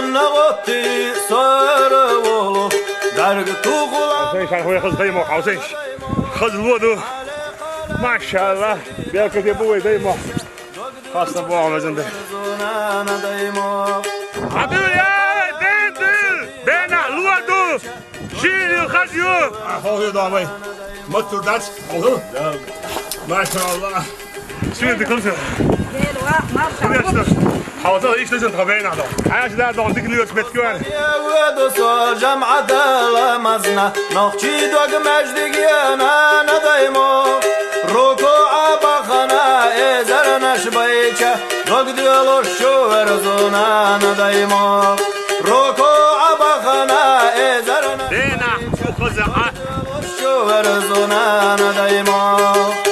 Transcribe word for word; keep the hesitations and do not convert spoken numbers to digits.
Нагъоттий сара волу, дарг тухула. Хьовсайш, хьовсайш, хаза даймохь, хьовсайш. Хаза ло ду. Машалла. Беркате бу вай даймохь. Хастам бохьа везан де. Хьан дуьйла, я, ден дуьйла. Бенахь ло ду. Жийна ю, хаза ю. А, хьо хир ду вай. Маттур дац, хьо хир. Машалла. Шуьйра дика хӀума. Дела ваха, марша. Хьо ца иштта сан тхан бенахь ду. Хьаша да доху дика лоьцу меттиг ю. Воьду со жамӀата ламазна, нохчий дог маьждиге, нана даймохь. РукуӀа бахана, эзарнаш байча, дог доьлуш чу верзу, нана даймохь. РукуӀа бахана, эзарнаш. Бенахь цу хаза Ӏа. Чу верзу, нана даймохь.